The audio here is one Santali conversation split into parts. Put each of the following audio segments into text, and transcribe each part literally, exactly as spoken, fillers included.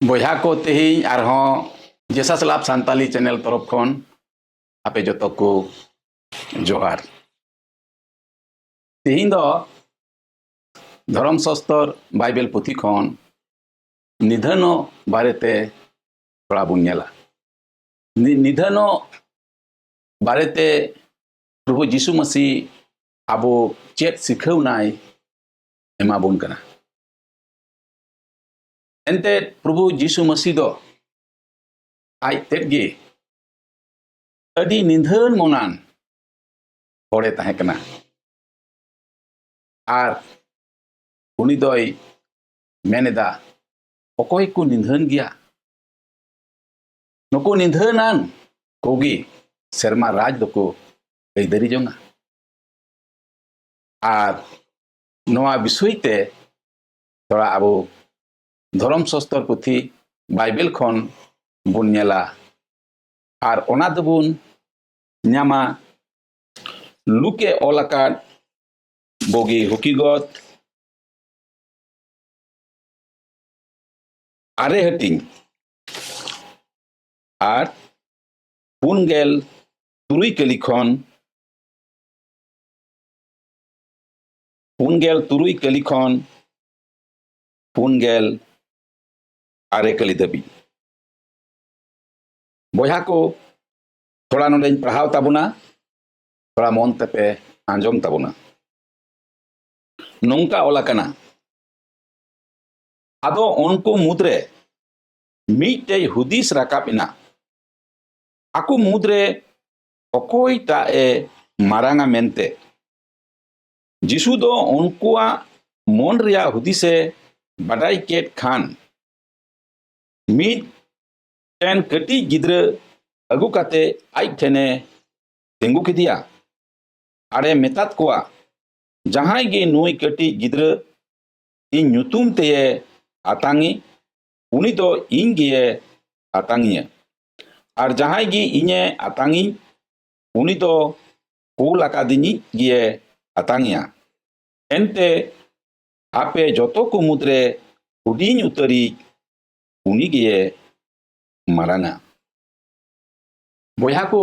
ᱵᱚᱭᱦᱟ ᱠᱚ, ᱛᱮᱦᱮᱧ ᱟᱨᱦᱚᱸ ᱡᱮᱥᱟᱥ ᱞᱟᱵᱷ ᱥᱟᱱᱛᱟᱞᱤ ᱪᱮᱱᱮᱞ ᱛᱚᱨᱚᱯ ᱠᱷᱚᱱ ᱟᱯᱮ ᱡᱚᱛᱚ ᱠᱚ ᱡᱚᱦᱟᱨ᱾ ᱛᱮᱦᱮᱧ ᱫᱚ ᱫᱷᱚᱨᱚᱢ ᱥᱟᱥᱛᱚᱨ ᱵᱟᱭᱵᱮᱞ ᱯᱩᱛᱷᱤ ᱠᱷᱚᱱ ᱱᱤᱫᱷᱟᱹᱱᱚᱜ ᱵᱟᱨᱮᱛᱮ ᱛᱷᱚᱲᱟ ᱵᱚᱱ ᱧᱮᱞᱟ᱾ ᱱᱤ-, ᱱᱤᱫᱷᱟᱹᱱᱚᱜ ᱵᱟᱨᱮᱛᱮ ᱯᱨᱚᱵᱷᱩ ᱡᱤᱥᱩ ᱢᱟᱹᱥᱤ ᱟᱵᱚ ᱪᱮᱫ ᱥᱤᱠᱷᱟᱹᱣᱱᱟᱭ ᱮᱢᱟᱵᱚᱱ ᱠᱟᱱᱟ? ᱮᱱᱛᱮ ᱯᱨᱚᱵᱷᱩ ᱡᱤᱥᱩ ᱢᱟᱹᱥᱤ ᱫᱚ ᱟᱡ ᱛᱮᱫ ᱜᱮ ᱟᱹᱰᱤ ᱱᱤᱫᱷᱟᱹᱱ ᱢᱚᱱᱟᱱ ᱦᱚᱲᱮ ᱛᱟᱦᱮᱸ ᱠᱟᱱᱟ᱾ ᱟᱨ ᱩᱱᱤ ᱫᱚᱭ ᱢᱮᱱ ᱮᱫᱟ, ᱚᱠᱚᱭ ᱠᱚ ᱱᱤᱫᱷᱟᱹᱱ ᱜᱮᱭᱟ? ᱱᱩᱠᱩ ᱱᱤᱫᱷᱟᱹᱱᱟᱱ ᱠᱚᱜᱮ ᱥᱮᱨᱢᱟ ᱨᱟᱡᱽ ᱫᱚᱠᱚ ᱟᱹᱭᱫᱟᱹᱨᱤ ᱡᱚᱝᱟ᱾ ᱟᱨ ᱱᱚᱣᱟ ᱵᱤᱥᱚᱭ ᱛᱮ ᱛᱷᱚᱲᱟ ᱟᱵᱚ ᱫᱷᱚᱨᱚᱢ ᱥᱟᱥᱛᱚᱨ ᱯᱩᱛᱷᱤ ᱵᱟᱭᱵᱮᱞ ᱠᱷᱚᱱ ᱵᱚᱱ ᱧᱮᱞᱟ᱾ ᱟᱨ ᱚᱱᱟ ᱫᱚᱵᱚᱱ ᱧᱟᱢᱟ ᱞᱩᱠᱮ ᱚᱞ ᱟᱠᱟᱫ ᱵᱚᱜᱤ ᱦᱩᱠᱤᱜᱚᱛ ᱟᱨᱮ ᱦᱟᱹᱴᱤᱧ ᱟᱨ ᱯᱩᱱ ᱜᱮᱞ ᱛᱩᱨᱩᱭ ᱠᱟᱹᱞᱤ ᱠᱷᱚᱱ, ᱯᱩᱱ ᱜᱮᱞ ᱛᱩᱨᱩᱭ ᱠᱟᱹᱞᱤ ᱠᱷᱚᱱ ᱯᱩᱱ ᱜᱮᱞ ᱟᱨᱮ ᱠᱟᱹᱞᱤ ᱫᱷᱟᱹᱵᱤᱡ᱾ ᱵᱚᱭᱦᱟ ᱠᱚ, ᱛᱷᱚᱲᱟ ᱱᱚᱰᱮᱧ ᱯᱟᱲᱦᱟᱣ ᱛᱟᱵᱚᱱᱟ, ᱛᱷᱚᱲᱟ ᱢᱚᱱ ᱛᱮᱯᱮ ᱟᱸᱡᱚᱢ ᱛᱟᱵᱚᱱᱟ᱾ ᱱᱚᱝᱠᱟ ᱚᱞ ᱟᱠᱟᱱᱟ, ᱟᱫᱚ ᱩᱱᱠᱩ ᱢᱩᱫᱽᱨᱮ ᱢᱤᱫᱴᱮᱡ ᱦᱩᱫᱤᱥ ᱨᱟᱠᱟᱵ ᱮᱱᱟ, ᱟᱠᱚ ᱢᱩᱫᱽᱨᱮ ᱚᱠᱚᱭᱴᱟᱜ ᱮ ᱢᱟᱨᱟᱝᱟ ᱢᱮᱱᱛᱮ᱾ ᱡᱤᱥᱩ ᱫᱚ ᱩᱱᱠᱩᱣᱟᱜ ᱢᱚᱱ ᱨᱮᱭᱟᱜ ᱦᱩᱫᱤᱥᱮ ᱵᱟᱰᱟᱭ ᱠᱮᱫ ᱠᱷᱟᱱ, ᱢᱤᱫᱴᱮᱱ ᱠᱟᱹᱴᱤᱡ ᱜᱤᱫᱽᱨᱟᱹ ᱟᱹᱜᱩ ᱠᱟᱛᱮ ᱟᱡ ᱴᱷᱮᱱᱮ ᱛᱤᱸᱜᱩ ᱠᱮᱫᱮᱭᱟ᱾ ᱟᱨᱮ ᱢᱮᱛᱟᱫ ᱠᱚᱣᱟ, ᱡᱟᱦᱟᱸᱭ ᱜᱮ ᱱᱩᱭ ᱠᱟᱹᱴᱤᱡ ᱜᱤᱫᱽᱨᱟᱹ ᱤᱧ ᱧᱩᱛᱩᱢ ᱛᱮᱭᱮ ᱟᱛᱟᱝᱤ, ᱩᱱᱤ ᱫᱚ ᱤᱧ ᱜᱮᱭᱮ ᱟᱛᱟᱝᱤᱧᱟ᱾ ᱟᱨ ᱡᱟᱦᱟᱸᱭ ᱜᱮ ᱤᱧᱮ ᱟᱛᱟᱝᱤᱧ, ᱩᱱᱤ ᱫᱚ ᱠᱩᱞ ᱟᱠᱟᱫᱤᱧᱤᱡ ᱜᱮᱭᱮ ᱟᱛᱟᱝᱤᱧᱟ᱾ ᱮᱱᱛᱮ ᱟᱯᱮ ᱡᱚᱛᱚ ᱠᱚ ᱢᱩᱫᱽᱨᱮ ᱦᱩᱰᱤᱧ ᱩᱛᱟᱹᱨᱤᱡ ᱩᱱᱤ ᱜᱮᱭᱮ ᱢᱟᱨᱟᱝᱟ᱾ ᱵᱚᱭᱦᱟ ᱠᱚ,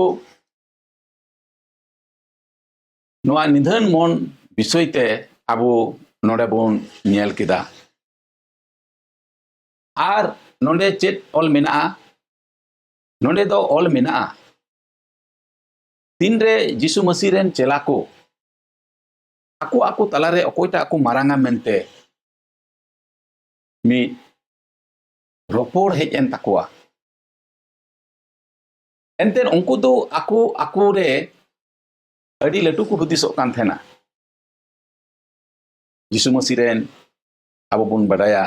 ᱱᱚᱣᱟ ᱱᱤᱫᱷᱟᱹᱱ ᱢᱚᱱ ᱵᱤᱥᱚᱭ ᱛᱮ ᱟᱵᱚ ᱱᱚᱰᱮ ᱵᱚᱱ ᱧᱮᱞ ᱠᱮᱫᱟ᱾ ᱟᱨ ᱱᱚᱰᱮ ᱪᱮᱫ ᱚᱞ ᱢᱮᱱᱟᱜᱼᱟ? ᱱᱚᱰᱮ ᱫᱚ ᱚᱞ ᱢᱮᱱᱟᱜᱼᱟ, ᱛᱤᱱᱨᱮ ᱡᱤᱥᱩ ᱢᱟᱹᱥᱤ ᱨᱮᱱ ᱪᱮᱞᱟ ᱠᱚ ᱟᱠᱚ ᱟᱠᱚ ᱛᱟᱞᱟᱨᱮ ᱚᱠᱚᱭᱴᱟᱜ ᱠᱚ ᱢᱟᱨᱟᱝᱟ ᱢᱮᱱᱛᱮ ᱢᱤᱫ ᱨᱚᱯᱚᱲ ᱦᱮᱡ ᱮᱱ ᱛᱟᱠᱚᱣᱟ᱾ ᱮᱱᱛᱮ ᱩᱱᱠᱩ ᱫᱚ ᱟᱠᱚ ᱟᱠᱚ ᱨᱮ ᱟᱹᱰᱤ ᱞᱟᱹᱴᱩ ᱠᱚ ᱦᱩᱫᱤᱥᱚᱜ ᱠᱟᱱ ᱛᱟᱦᱮᱱᱟ᱾ ᱡᱤᱥᱩ ᱢᱟᱹᱥᱤ ᱨᱮᱱ ᱟᱵᱚ ᱵᱚᱱ ᱵᱟᱰᱟᱭᱟ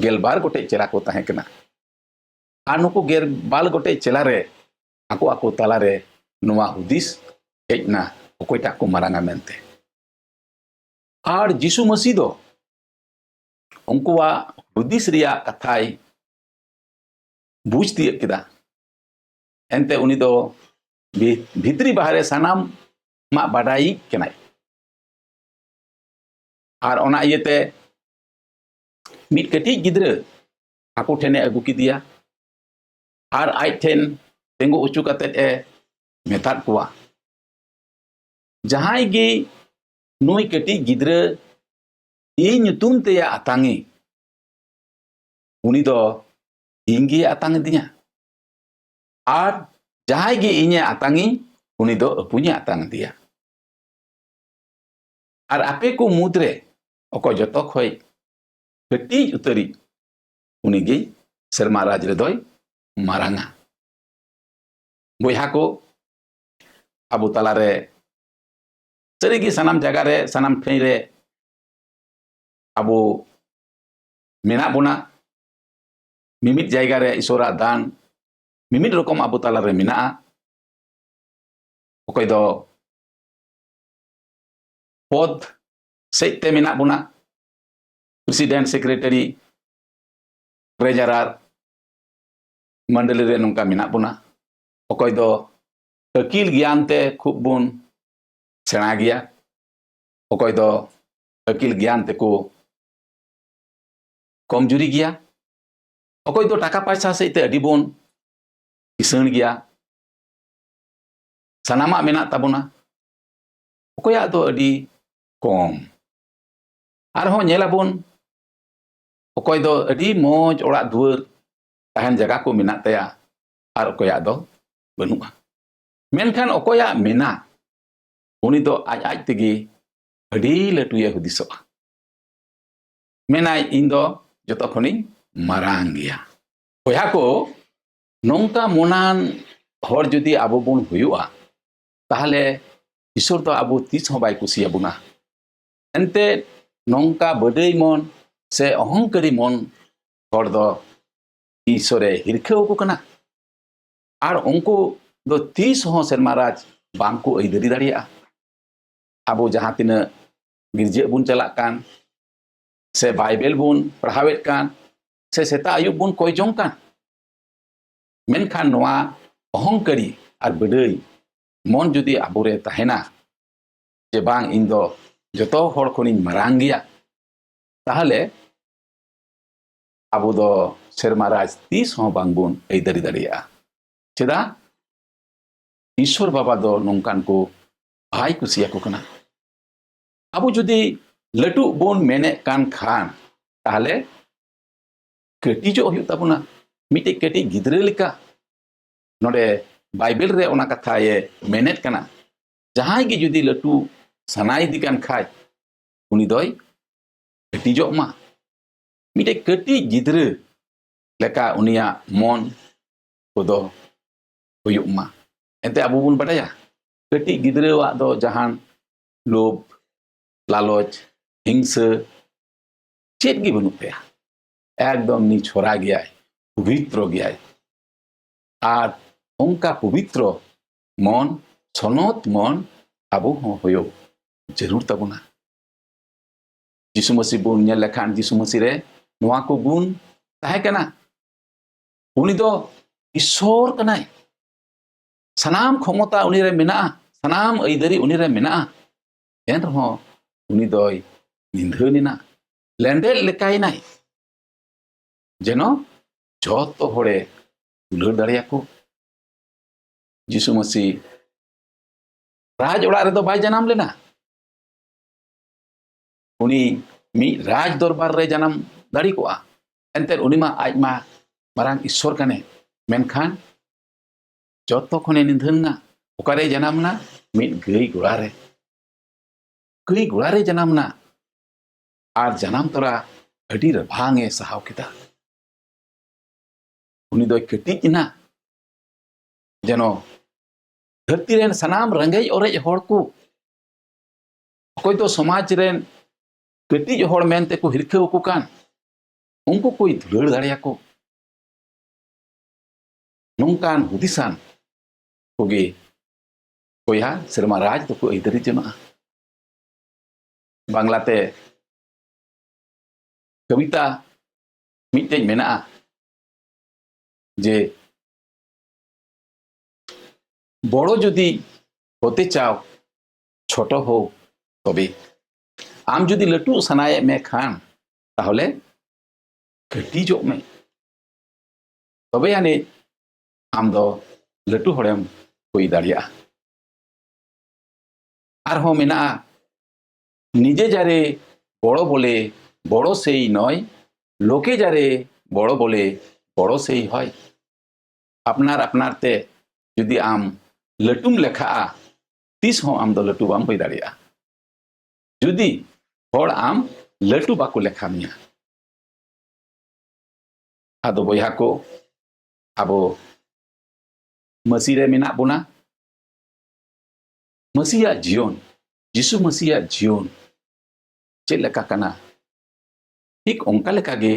ᱜᱮᱞᱵᱟᱨ ᱜᱚᱴᱮᱡ ᱪᱮᱞᱟ ᱠᱚ ᱛᱟᱦᱮᱸ ᱠᱟᱱᱟ᱾ ᱟᱨ ᱱᱩᱠᱩ ᱜᱮᱞᱵᱟᱨ ᱜᱚᱴᱮᱡ ᱪᱮᱞᱟ ᱨᱮ ᱟᱠᱚ ᱟᱠᱚ ᱛᱟᱞᱟᱨᱮ ᱱᱚᱣᱟ ᱦᱩᱫᱤᱥ ᱦᱮᱡ ᱮᱱᱟ, ᱚᱠᱚᱭᱴᱟᱜ ᱠᱚ ᱢᱟᱨᱟᱝᱟ ᱢᱮᱱᱛᱮ᱾ ᱟᱨ ᱡᱤᱥᱩ ᱢᱟᱹᱥᱤ ᱫᱚ ᱩᱱᱠᱩᱣᱟᱜ ᱦᱩᱫᱤᱥ ᱨᱮᱭᱟᱜ ᱠᱟᱛᱷᱟᱭ ᱵᱩᱡᱽ ᱛᱤᱭᱟᱹᱜ ᱠᱮᱫᱟ᱾ ᱮᱱᱛᱮ ᱩᱱᱤ ᱫᱚ ᱵᱷᱤ-, ᱵᱷᱤᱛᱨᱤ ᱵᱟᱦᱨᱮ ᱥᱟᱱᱟᱢᱟᱜ ᱵᱟᱰᱟᱭᱤᱡ ᱠᱟᱱᱟᱭ᱾ ᱟᱨ ᱚᱱᱟ ᱤᱭᱟᱹᱛᱮ ᱢᱤᱫ ᱠᱟᱹᱴᱤᱡ ᱜᱤᱫᱽᱨᱟᱹ ᱟᱠᱚ ᱴᱷᱮᱱᱮ ᱟᱹᱜᱩ ᱠᱮᱫᱮᱭᱟ ᱟᱨ ᱟᱡ ᱴᱷᱮᱱ ᱛᱤᱸᱜᱩ ᱚᱪᱚ ᱠᱟᱛᱮᱫ ᱮ ᱢᱮᱛᱟᱫ ᱠᱚᱣᱟ, "ᱡᱟᱦᱟᱸᱭ ᱜᱮ ᱱᱩᱭ ᱠᱟᱹᱴᱤᱡ ᱜᱤᱫᱽᱨᱟᱹ ᱤᱧ ᱧᱩᱛᱩᱢ ᱛᱮᱭᱟ ᱟᱛᱟᱝᱤ, ᱩᱱᱤ ᱫᱚ ᱤᱧ ᱜᱮ ᱟᱛᱟᱝ ᱤᱫᱤᱧᱟ, ᱟᱨ ᱡᱟᱦᱟᱸᱭ ᱜᱮ ᱤᱧᱮ ᱟᱛᱟᱝᱤᱧ, ᱩᱱᱤ ᱫᱚ ᱟᱹᱯᱩᱧᱮ ᱟᱛᱟᱝ ᱤᱫᱤᱭᱟ᱾ ᱟᱨ ᱟᱯᱮ ᱠᱚ ᱢᱩᱫᱽᱨᱮ ᱚᱠᱚᱭ ᱡᱚᱛᱚ ᱠᱷᱚᱡ ᱠᱟᱹᱴᱤᱡ ᱩᱛᱟᱹᱨᱤᱡ, ᱩᱱᱤᱜᱮ ᱥᱮᱨᱢᱟ ᱨᱟᱡᱽ ᱨᱮᱫᱚᱭ ᱢᱟᱨᱟᱝᱟ᱾" ᱵᱚᱭᱦᱟ ᱠᱚ, ᱟᱵᱚ ᱛᱟᱞᱟᱨᱮ ᱥᱟᱹᱨᱤᱜᱮ ᱥᱟᱱᱟᱢ ᱡᱟᱭᱜᱟ ᱨᱮ, ᱥᱟᱱᱟᱢ ᱴᱷᱟᱹᱭ ᱨᱮ ᱟᱵᱚ ᱢᱮᱱᱟᱜ ᱵᱚᱱᱟ᱾ ᱢᱤᱢᱤᱫ ᱡᱟᱭᱜᱟ ᱨᱮ ᱤᱥᱚᱨᱟᱜ ᱫᱟᱱ ᱢᱤᱢᱤᱫ ᱨᱚᱠᱚᱢ ᱟᱵᱚ ᱛᱟᱞᱟᱨᱮ ᱢᱮᱱᱟᱜᱼᱟ᱾ ᱚᱠᱚᱭ ᱫᱚ ᱯᱚᱫᱽ ᱥᱮᱫ ᱛᱮ ᱢᱮᱱᱟᱜ ᱵᱚᱱᱟ, ᱯᱨᱮᱥᱤᱰᱮᱱᱴ, ᱥᱮᱠᱨᱮᱴᱟᱨᱤ, ᱴᱨᱮᱡᱟᱨᱟᱨ, ᱢᱚᱱᱰᱚᱞᱤ ᱨᱮ ᱱᱚᱝᱠᱟ ᱢᱮᱱᱟᱜ ᱵᱚᱱᱟ᱾ ᱚᱠᱚᱭ ᱫᱚ ᱟᱹᱠᱤᱞ ᱜᱮᱭᱟᱱ ᱛᱮ ᱠᱷᱩᱵ ᱵᱚᱱ ᱥᱮᱬᱟ ᱜᱮᱭᱟ, ᱚᱠᱚᱭ ᱫᱚ ᱟᱹᱠᱤᱞ ᱜᱮᱭᱟᱱ ᱛᱮᱠᱚ ᱠᱚᱢᱡᱩᱨᱤ ᱜᱮᱭᱟ, ᱚᱠᱚᱭ ᱫᱚ ᱴᱟᱠᱟ ᱯᱟᱭᱥᱟ ᱥᱮᱫ ᱛᱮ ᱟᱹᱰᱤ ᱵᱚᱱ ᱠᱤᱥᱟᱹᱬ ᱜᱮᱭᱟ, ᱥᱟᱱᱟᱢᱟᱜ ᱢᱮᱱᱟᱜ ᱛᱟᱵᱚᱱᱟ, ᱚᱠᱚᱭᱟᱜ ᱫᱚ ᱟᱹᱰᱤ ᱠᱚᱢ, ᱟᱨᱦᱚᱸ ᱧᱮᱞ ᱟᱵᱚᱱ ᱚᱠᱚᱭ ᱫᱚ ᱟᱹᱰᱤ ᱢᱚᱡᱽ ᱚᱲᱟᱜ ᱫᱩᱣᱟᱹᱨ, ᱛᱟᱦᱮᱱ ᱡᱟᱭᱜᱟ ᱠᱚ ᱢᱮᱱᱟᱜ ᱛᱟᱭᱟ, ᱟᱨ ᱚᱠᱚᱭᱟᱜ ᱫᱚ ᱵᱟᱹᱱᱩᱜᱼᱟ᱾ ᱢᱮᱱᱠᱷᱟᱱ ᱚᱠᱚᱭᱟᱜ ᱢᱮᱱᱟᱜ, ᱩᱱᱤ ᱫᱚ ᱟᱡ ᱟᱡ ᱛᱮᱜᱮ ᱟᱹᱰᱤ ᱞᱟᱹᱴᱩᱭᱮ ᱦᱩᱫᱤᱥᱚᱜᱼᱟ᱾ ᱢᱮᱱᱟᱭ, "ᱤᱧ ᱫᱚ ᱡᱚᱛᱚ ᱠᱷᱚᱱᱤᱧ ᱢᱟᱨᱟᱝ ᱜᱮᱭᱟ᱾" ᱵᱚᱭᱦᱟ ᱠᱚ, ᱱᱚᱝᱠᱟ ᱢᱚᱱᱟᱱ ᱦᱚᱲ ᱡᱩᱫᱤ ᱟᱵᱚ ᱵᱚᱱ ᱦᱩᱭᱩᱜᱼᱟ, ᱛᱟᱦᱚᱞᱮ ᱤᱥᱚᱨ ᱫᱚ ᱟᱵᱚ ᱛᱤᱥ ᱦᱚᱸ ᱵᱟᱭ ᱠᱩᱥᱤᱭᱟᱵᱚᱱᱟ᱾ ᱮᱱᱛᱮ, ᱱᱚᱝᱠᱟ ᱵᱟᱹᱰᱟᱹᱭ ᱢᱚᱱ ᱥᱮ ᱚᱦᱚᱝᱠᱟᱨᱤ ᱢᱚᱱ ᱦᱚᱲ ᱫᱚ ᱤᱥᱚᱨᱮ ᱦᱤᱨᱠᱷᱟᱹᱣ ᱟᱠᱚ ᱠᱟᱱᱟ᱾ ᱟᱨ ᱩᱱᱠᱩ ᱫᱚ ᱛᱤᱥ ᱦᱚᱸ ᱥᱮᱨᱢᱟ ᱨᱟᱡᱽ ᱵᱟᱝ ᱠᱚ ᱟᱹᱭᱫᱟᱹᱨᱤ ᱫᱟᱲᱮᱭᱟᱜᱼᱟ᱾ ᱟᱵᱚ ᱡᱟᱦᱟᱸ ᱛᱤᱱᱟᱹᱜ ᱜᱤᱨᱡᱟᱹᱜ ᱵᱚᱱ ᱪᱟᱞᱟᱜ ᱠᱟᱱ, ᱥᱮ ᱵᱟᱭᱵᱮᱞ ᱵᱚᱱ ᱯᱟᱲᱦᱟᱣᱮᱫ ᱠᱟᱱ, ᱥᱮ ᱥᱮᱛᱟᱜ ᱟᱹᱭᱩᱵ ᱵᱚᱱ ᱠᱚᱭ ᱡᱚᱝ ᱠᱟᱱ, ᱢᱮᱱᱠᱷᱟᱱ ᱱᱚᱣᱟ ᱚᱦᱚᱝᱠᱟᱨᱤ ᱟᱨ ᱵᱟᱹᱰᱟᱹᱭ ᱢᱚᱱ ᱡᱩᱫᱤ ᱟᱵᱚᱨᱮ ᱛᱟᱦᱮᱱᱟ, ᱡᱮ ᱵᱟᱝ, ᱤᱧ ᱫᱚ ᱡᱚᱛᱚ ᱦᱚᱲ ᱠᱷᱚᱱᱤᱧ ᱢᱟᱨᱟᱝ ᱜᱮᱭᱟ, ᱛᱟᱦᱚᱞᱮ ᱟᱵᱚ ᱫᱚ ᱥᱮᱨᱢᱟ ᱨᱟᱡᱽ ᱛᱤᱥ ᱦᱚᱸ ᱵᱟᱝᱵᱚᱱ ᱟᱹᱭᱫᱟᱹᱨᱤ ᱫᱟᱲᱮᱭᱟᱜᱼᱟ᱾ ᱪᱮᱫᱟᱜ? ᱤᱥᱚᱨ ᱵᱟᱵᱟ ᱫᱚ ᱱᱚᱝᱠᱟᱱ ᱠᱚ ᱵᱟᱭ ᱠᱩᱥᱤᱭᱟᱠᱚ ᱠᱟᱱᱟ᱾ ᱟᱵᱚ ᱡᱩᱫᱤ ᱞᱟᱹᱴᱩᱜ ᱵᱚᱱ ᱢᱮᱱᱮᱫ ᱠᱟᱱ ᱠᱷᱟᱱ, ᱛᱟᱦᱚᱞᱮ ᱠᱟᱹᱴᱤᱡᱚᱜ ᱦᱩᱭᱩᱜ ᱛᱟᱵᱚᱱᱟ, ᱢᱤᱫᱴᱮᱡ ᱠᱟᱹᱴᱤᱡ ᱜᱤᱫᱽᱨᱟᱹ ᱞᱮᱠᱟ᱾ ᱱᱚᱰᱮ ᱵᱟᱭᱵᱮᱞ ᱨᱮ ᱚᱱᱟ ᱠᱟᱛᱷᱟᱭ ᱢᱮᱱᱮᱫ ᱠᱟᱱᱟ, ᱡᱟᱦᱟᱸᱭ ᱜᱮ ᱡᱩᱫᱤ ᱞᱟᱹᱴᱩ ᱥᱟᱱᱟᱭᱮᱫᱮ ᱠᱟᱱ ᱠᱷᱟᱡ, ᱩᱱᱤ ᱫᱚᱭ ᱠᱟᱹᱴᱤᱡᱚᱜ ᱢᱟ᱾ ᱢᱤᱫᱴᱮᱡ ᱠᱟᱹᱴᱤᱡ ᱜᱤᱫᱽᱨᱟᱹ ᱞᱮᱠᱟ ᱩᱱᱤᱭᱟᱜ ᱢᱚᱱ ᱠᱚᱫᱚ ᱦᱩᱭᱩᱜ ᱢᱟ᱾ ᱮᱱᱛᱮ ᱟᱵᱚ ᱵᱚᱱ ᱵᱟᱰᱟᱭᱟ, ᱠᱟᱹᱴᱤᱡ ᱜᱤᱫᱽᱨᱟᱹᱣᱟᱜ ᱫᱚ ᱡᱟᱦᱟᱱ ᱞᱳᱵᱷ, ᱞᱟᱞᱚᱪ, ᱦᱤᱝᱥᱟᱹ ᱪᱮᱫ ᱜᱮ ᱵᱟᱹᱱᱩᱜ ᱛᱟᱭᱟ᱾ ᱮᱠᱫᱚᱢ ᱱᱤᱪᱷᱚᱨᱟ ᱜᱮᱭᱟᱭ, ᱯᱚᱵᱤᱛᱨᱚ ᱜᱮᱭᱟᱭ᱾ ᱟᱨ ᱚᱱᱠᱟ ᱯᱚᱵᱤᱛᱨᱚ ᱢᱚᱱ, ᱥᱚᱱᱚᱛ ᱢᱚᱱ ᱟᱵᱚ ᱦᱚᱸ ᱦᱩᱭᱩᱜ ᱡᱟᱹᱨᱩᱲ ᱛᱟᱵᱚᱱᱟ᱾ ᱡᱤᱥᱩ ᱢᱟᱹᱥᱤ ᱵᱚᱱ ᱧᱮᱞ ᱞᱮᱠᱷᱟᱱ, ᱡᱤᱥᱩ ᱢᱟᱹᱥᱤ ᱨᱮ ᱱᱚᱣᱟ ᱠᱚ ᱜᱩᱱ ᱛᱟᱦᱮᱸ ᱠᱟᱱᱟ᱾ ᱩᱱᱤ ᱫᱚ ᱤᱥᱚᱨ ᱠᱟᱱᱟᱭ, ᱥᱟᱱᱟᱢ ᱠᱷᱚᱢᱚᱛᱟ ᱩᱱᱤ ᱨᱮ ᱢᱮᱱᱟᱜᱼᱟ, ᱥᱟᱱᱟᱢ ᱟᱹᱭᱫᱟᱹᱨᱤ ᱩᱱᱤ ᱨᱮ ᱢᱮᱱᱟᱜᱼᱟ᱾ ᱮᱱ ᱨᱮᱦᱚᱸ ᱩᱱᱤ ᱫᱚᱭ ᱱᱤᱫᱷᱟᱹᱱ ᱮᱱᱟ, ᱞᱮᱸᱰᱮᱫ ᱞᱮᱠᱟᱭᱮᱱᱟᱭ, ᱡᱮᱱᱚ ᱡᱚᱛᱚ ᱦᱚᱲᱮ ᱫᱩᱞᱟᱹᱲ ᱫᱟᱲᱮᱭᱟᱠᱚ᱾ ᱡᱤᱥᱩ ᱢᱟᱹᱥᱤ ᱨᱟᱡᱽ ᱚᱲᱟᱜ ᱨᱮᱫᱚ ᱵᱟᱭ ᱡᱟᱱᱟᱢ ᱞᱮᱱᱟ᱾ ᱩᱱᱤ ᱢᱤᱫ ᱨᱟᱡᱽ ᱫᱚᱨᱵᱟᱨ ᱨᱮ ᱡᱟᱱᱟᱢ ᱫᱟᱲᱮ ᱠᱚᱜᱼᱟ᱾ ᱮᱱᱛᱮᱫ ᱩᱱᱤ ᱢᱟ ᱟᱡ ᱢᱟ ᱢᱟᱨᱟᱝ ᱤᱥᱥᱚᱨ ᱠᱟᱱᱮ᱾ ᱢᱮᱱᱠᱷᱟᱱ ᱡᱚᱛᱚ ᱠᱷᱚᱱᱮ ᱱᱤᱫᱷᱟᱹᱱ ᱮᱱᱟ᱾ ᱚᱠᱟᱨᱮ ᱡᱟᱱᱟᱢ ᱮᱱᱟ? ᱢᱤᱫ ᱜᱟᱹᱭ ᱜᱚᱲᱟ ᱨᱮ᱾ ᱜᱟᱹᱭ ᱜᱚᱲᱟ ᱨᱮ ᱡᱟᱱᱟᱢ ᱮᱱᱟ᱾ ᱟᱨ ᱡᱟᱱᱟᱢ ᱛᱚᱨᱟ ᱟᱹᱰᱤ ᱨᱟᱵᱟᱝ ᱮ ᱥᱟᱦᱟᱣ ᱠᱮᱫᱟ᱾ ᱩᱱᱤ ᱫᱚᱭ ᱠᱟᱹᱴᱤᱡ ᱮᱱᱟ᱾ ᱡᱮᱱᱚ ᱫᱷᱟᱹᱨᱛᱤ ᱨᱮᱱ ᱥᱟᱱᱟᱢ ᱨᱮᱸᱜᱮᱡ ᱚᱨᱮᱡ ᱦᱚᱲ ᱠᱚ, ᱚᱠᱚᱭ ᱫᱚ ᱥᱚᱢᱟᱡᱽ ᱨᱮᱱ ᱠᱟᱹᱴᱤᱡ ᱦᱚᱲ ᱢᱮᱱᱛᱮ ᱠᱚ ᱦᱤᱨᱠᱷᱟᱹ ᱟᱠᱚ ᱠᱟᱱ, ᱩᱱᱠᱩ ᱠᱚᱭ ᱫᱩᱞᱟᱹᱲ ᱫᱟᱲᱮᱭᱟᱠᱚ᱾ ᱱᱚᱝᱠᱟᱱ ᱦᱩᱫᱤᱥᱟᱱ ᱠᱚᱜᱮ ᱵᱚᱭᱦᱟ ᱥᱮᱨᱢᱟ ᱨᱟᱡᱽ ᱫᱚᱠᱚ ᱟᱹᱭᱫᱟᱹᱨᱤ ᱡᱚᱱᱚᱜᱼᱟ᱾ ᱵᱟᱝᱞᱟᱛᱮ ᱠᱚᱵᱤᱛᱟ ᱢᱤᱫᱴᱮᱡ ᱢᱮᱱᱟᱜᱼᱟ ᱡᱮ, "ᱵᱚᱲᱚ ᱡᱩᱫᱤ ᱦᱚᱛᱮ ᱪᱟᱣ, ᱪᱷᱳᱴᱚ ᱦᱳ ᱛᱚᱵᱮ᱾" ᱟᱢ ᱡᱩᱫᱤ ᱞᱟᱹᱴᱩᱜ ᱥᱟᱱᱟᱭᱮᱫ ᱢᱮ ᱠᱷᱟᱱ, ᱛᱟᱦᱚᱞᱮ ᱠᱟᱹᱴᱤᱡᱚᱜ ᱢᱮ, ᱛᱚᱵᱮ ᱟᱹᱱᱤᱡ ᱟᱢ ᱫᱚ ᱞᱟᱹᱴᱩ ᱦᱚᱲᱮᱢ ᱦᱩᱭ ᱫᱟᱲᱮᱭᱟᱜᱼᱟ᱾ ᱟᱨᱦᱚᱸ ᱢᱮᱱᱟᱜᱼᱟ, "ᱱᱤᱡᱮ ᱡᱟᱨᱮ ᱵᱚᱲᱚ ᱵᱚᱞᱮ ᱵᱚᱲᱚ ᱥᱮᱭ ᱱᱚᱭ, ᱞᱳᱠᱮ ᱡᱟᱨᱮ ᱵᱚᱲᱚ ᱵᱚᱞᱮ ᱵᱚᱲᱚ ᱥᱮᱭ ᱦᱚᱭ᱾" ᱟᱯᱱᱟᱨ ᱟᱯᱱᱟᱨ ᱛᱮ ᱡᱩᱫᱤ ᱟᱢ ᱞᱟᱹᱴᱩᱢ ᱞᱮᱠᱷᱟᱜᱼᱟ, ᱛᱤᱥ ᱦᱚᱸ ᱟᱢ ᱫᱚ ᱞᱟᱹᱴᱩ ᱵᱟᱢ ᱦᱩᱭ ᱫᱟᱲᱮᱭᱟᱜᱼᱟ᱾ ᱡᱩᱫᱤ ᱦᱚᱲ ᱟᱢ ᱞᱟᱹᱴᱩ ᱵᱟᱠᱚ ᱞᱮᱠᱷᱟ ᱢᱮᱭᱟ᱾ ᱟᱫᱚ ᱵᱚᱭᱦᱟ ᱠᱚ, ᱟᱵᱚ ᱢᱟᱹᱥᱤ ᱨᱮ ᱢᱮᱱᱟᱜ ᱵᱚᱱᱟ᱾ ᱢᱟᱹᱥᱤᱭᱟᱜ ᱡᱤᱭᱚᱱ, ᱡᱤᱥᱩ ᱢᱟᱹᱥᱤᱭᱟᱜ ᱡᱤᱭᱚᱱ ᱪᱮᱫ ᱞᱮᱠᱟ ᱠᱟᱱᱟ? ᱴᱷᱤᱠ ᱚᱱᱠᱟ ᱞᱮᱠᱟ ᱜᱮ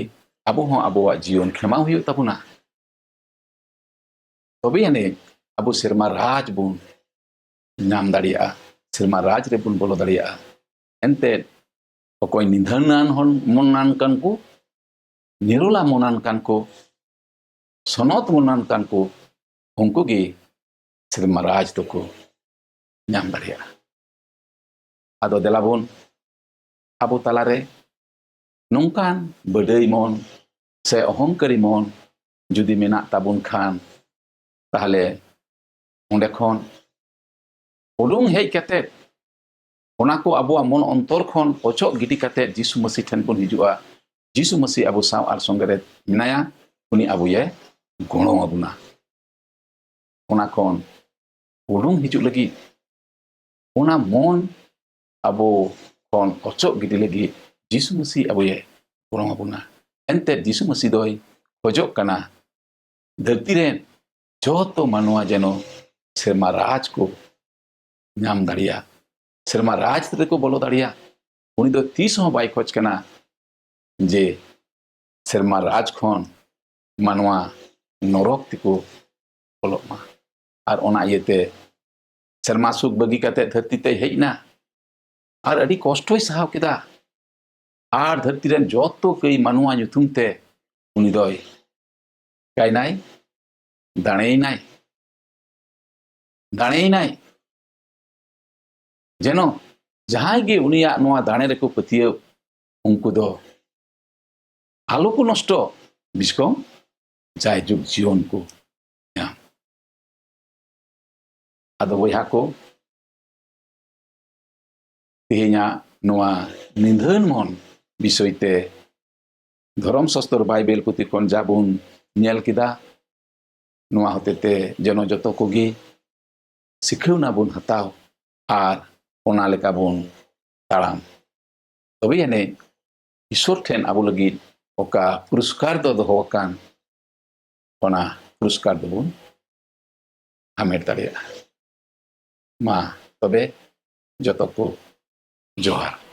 ᱟᱵᱚ ᱦᱚᱸ ᱟᱵᱚᱣᱟᱜ ᱡᱤᱭᱚᱱ ᱠᱷᱮᱢᱟᱣ ᱦᱩᱭᱩᱜ ᱛᱟᱵᱚᱱᱟ᱾ ᱛᱚᱵᱮ ᱟᱹᱱᱤᱡ ᱟᱵᱚ ᱥᱮᱨᱢᱟ ᱨᱟᱡᱽ ᱵᱚᱱ ᱧᱟᱢ ᱫᱟᱲᱮᱭᱟᱜᱼᱟ, ᱥᱮᱨᱢᱟ ᱨᱟᱡᱽ ᱨᱮᱵᱚᱱ ᱵᱚᱞᱚ ᱫᱟᱲᱮᱭᱟᱜᱼᱟ᱾ ᱮᱱᱛᱮᱫ ᱚᱠᱚᱭ ᱱᱤᱫᱷᱟᱹᱱᱟᱱ ᱦᱚᱲ ᱢᱚᱱᱟᱱ ᱠᱟᱱ ᱠᱚ, ᱱᱤᱨᱚᱞᱟ ᱢᱚᱱᱟᱱ ᱠᱟᱱ ᱠᱚ, ᱥᱚᱱᱚᱛ ᱢᱚᱱᱟᱱ ᱠᱟᱱ ᱠᱚ, ᱩᱱᱠᱩ ᱜᱮ ᱥᱮᱨᱢᱟ ᱨᱟᱡᱽ ᱫᱚᱠᱚ ᱧᱟᱢ ᱫᱟᱲᱮᱭᱟᱜᱼᱟ᱾ ᱟᱫᱚ ᱫᱮᱞᱟ ᱵᱚᱱ ᱟᱵᱚ ᱛᱟᱞᱟᱨᱮ ᱱᱚᱝᱠᱟᱱ ᱵᱟᱹᱰᱟᱹᱭ ᱢᱚᱱ ᱥᱮ ᱚᱦᱚᱝᱠᱟᱨᱤ ᱢᱚᱱ ᱡᱩᱫᱤ ᱢᱮᱱᱟᱜ ᱛᱟᱵᱚᱱ ᱠᱷᱟᱱ, ᱛᱟᱦᱚᱞᱮ ᱚᱸᱰᱮ ᱠᱷᱚᱱ ᱩᱰᱩᱝ ᱦᱮᱡ ᱠᱟᱛᱮ, ᱚᱱᱟ ᱠᱚ ᱟᱵᱚᱣᱟᱜ ᱢᱚᱱ ᱚᱱᱛᱚᱨ ᱠᱷᱚᱱ ᱚᱪᱚᱜ ᱜᱤᱰᱤ ᱠᱟᱛᱮ ᱡᱤᱥᱩ ᱢᱟᱹᱥᱤ ᱴᱷᱮᱱ ᱵᱚᱱ ᱦᱤᱡᱩᱜᱼᱟ᱾ ᱡᱤᱥᱩ ᱢᱟᱹᱥᱤ ᱟᱵᱚ ᱥᱟᱶ ᱟᱨ ᱥᱚᱸᱜᱮ ᱨᱮ ᱢᱮᱱᱟᱭᱟ, ᱩᱱᱤ ᱟᱵᱚᱭᱮ ᱜᱚᱲᱚ ᱟᱵᱚᱱᱟ᱾ ᱚᱱᱟ ᱠᱷᱚᱱ ᱩᱰᱩᱝ ᱦᱤᱡᱩᱜ ᱞᱟᱹᱜᱤᱫ, ᱚᱱᱟ ᱢᱚᱱ ᱟᱵᱚ ᱠᱷᱚᱱ ᱚᱪᱚᱜ ᱜᱤᱰᱤ ᱞᱟᱹᱜᱤᱫ ᱡᱤᱥᱩ ᱢᱟᱹᱥᱤ ᱟᱵᱚᱭᱮ ᱜᱚᱲᱚ ᱟᱵᱚᱱᱟ᱾ ᱮᱱᱛᱮ ᱡᱤᱥᱩ ᱢᱟᱹᱥᱤ ᱫᱚᱭ ᱠᱷᱚᱡᱚᱜ ᱠᱟᱱᱟ, ᱫᱷᱟᱹᱨᱛᱤ ᱨᱮᱱ ᱡᱚᱛᱚ ᱢᱟᱱᱣᱟ ᱡᱮᱱᱚ ᱥᱮᱨᱢᱟ ᱨᱟᱡᱽ ᱠᱚ ᱧᱟᱢ ᱫᱟᱲᱮᱭᱟᱜ, ᱥᱮᱨᱢᱟ ᱨᱟᱡᱽ ᱨᱮᱠᱚ ᱵᱚᱞᱚ ᱫᱟᱲᱮᱭᱟᱜ᱾ ᱩᱱᱤ ᱫᱚ ᱛᱤᱥ ᱦᱚᱸ ᱵᱟᱭ ᱠᱷᱚᱡᱽ ᱠᱟᱱᱟ ᱡᱮ ᱥᱮᱨᱢᱟ ᱨᱟᱡᱽ ᱠᱷᱚᱱ ᱢᱟᱱᱣᱟ ᱱᱚᱨᱚᱠ ᱛᱮᱠᱚ ᱵᱚᱞᱚᱜ ᱢᱟ᱾ ᱟᱨ ᱚᱱᱟ ᱤᱭᱟᱹᱛᱮ ᱥᱮᱨᱢᱟ ᱥᱩᱠ ᱵᱟᱹᱜᱤ ᱠᱟᱛᱮ ᱫᱷᱟᱹᱨᱛᱤ ᱛᱮᱭ ᱦᱮᱡ ᱮᱱᱟ ᱟᱨ ᱟᱹᱰᱤ ᱠᱚᱥᱴᱚᱭ ᱥᱟᱦᱟᱣ ᱠᱮᱫᱟ᱾ ᱟᱨ ᱫᱷᱟᱹᱨᱛᱤ ᱨᱮᱱ ᱡᱚᱛᱚ ᱠᱟᱹᱭ ᱢᱟᱱᱣᱟ ᱧᱩᱛᱩᱢ ᱛᱮ ᱩᱱᱤ ᱫᱚᱭ ᱪᱤᱠᱟᱭᱱᱟᱭ? ᱫᱟᱲᱮᱭᱮᱱᱟᱭ, ᱫᱟᱲᱮᱭᱮᱱᱟᱭ᱾ ᱡᱮᱱᱚ ᱡᱟᱦᱟᱸᱭ ᱜᱮ ᱩᱱᱤᱭᱟᱜ ᱱᱚᱣᱟ ᱫᱟᱲᱮ ᱨᱮᱠᱚ ᱯᱟᱹᱛᱭᱟᱹᱣ, ᱩᱱᱠᱩ ᱫᱚ ᱟᱞᱚ ᱠᱚ ᱱᱚᱥᱴᱚ, ᱵᱤᱥᱠᱚᱢ ᱡᱟᱭᱡᱩᱜᱽ ᱡᱤᱭᱚᱱ ᱠᱚ ᱧᱟᱢ᱾ ᱟᱫᱚ ᱵᱚᱭᱦᱟ ᱠᱚ, ᱛᱮᱦᱮᱧᱟᱜ ᱱᱚᱣᱟ ᱱᱤᱫᱷᱟᱹᱱ ᱢᱚᱱ ᱵᱤᱥᱚᱭ ᱛᱮ ᱫᱷᱚᱨᱚᱢ ᱥᱟᱥᱛᱚᱨ ᱵᱟᱭᱵᱮᱞ ᱯᱩᱛᱷᱤ ᱠᱷᱚᱱ ᱡᱟ ᱵᱚᱱ ᱧᱮᱞ ᱠᱮᱫᱟ, ᱱᱚᱣᱟ ᱦᱚᱛᱮᱛᱮ ᱡᱮᱱᱚ ᱡᱚᱛᱚ ᱠᱚᱜᱮ ᱥᱤᱠᱷᱟᱹᱣᱱᱟ ᱵᱚᱱ ᱦᱟᱛᱟᱣ ᱟᱨ ᱚᱱᱟ ᱞᱮᱠᱟ ᱵᱚᱱ ᱛᱟᱲᱟᱢ᱾ ᱛᱚᱵᱮ ᱟᱹᱱᱤᱡ ᱤᱥᱚᱨ ᱴᱷᱮᱱ ᱟᱵᱚ ᱞᱟᱹᱜᱤᱫ ᱚᱠᱟ ᱯᱩᱨᱚᱥᱠᱟᱨ ᱫᱚ ᱫᱚᱦᱚ ᱟᱠᱟᱱ, ᱚᱱᱟ ᱯᱩᱨᱚᱥᱠᱟᱨ ᱫᱚᱵᱚᱱ ᱦᱟᱢᱮᱴ ᱫᱟᱲᱮᱭᱟᱜᱼᱟ᱾ ᱢᱟ ᱛᱚᱵᱮ ᱡᱚᱛᱚ ᱠᱚ ᱡᱚᱦᱟᱨ᱾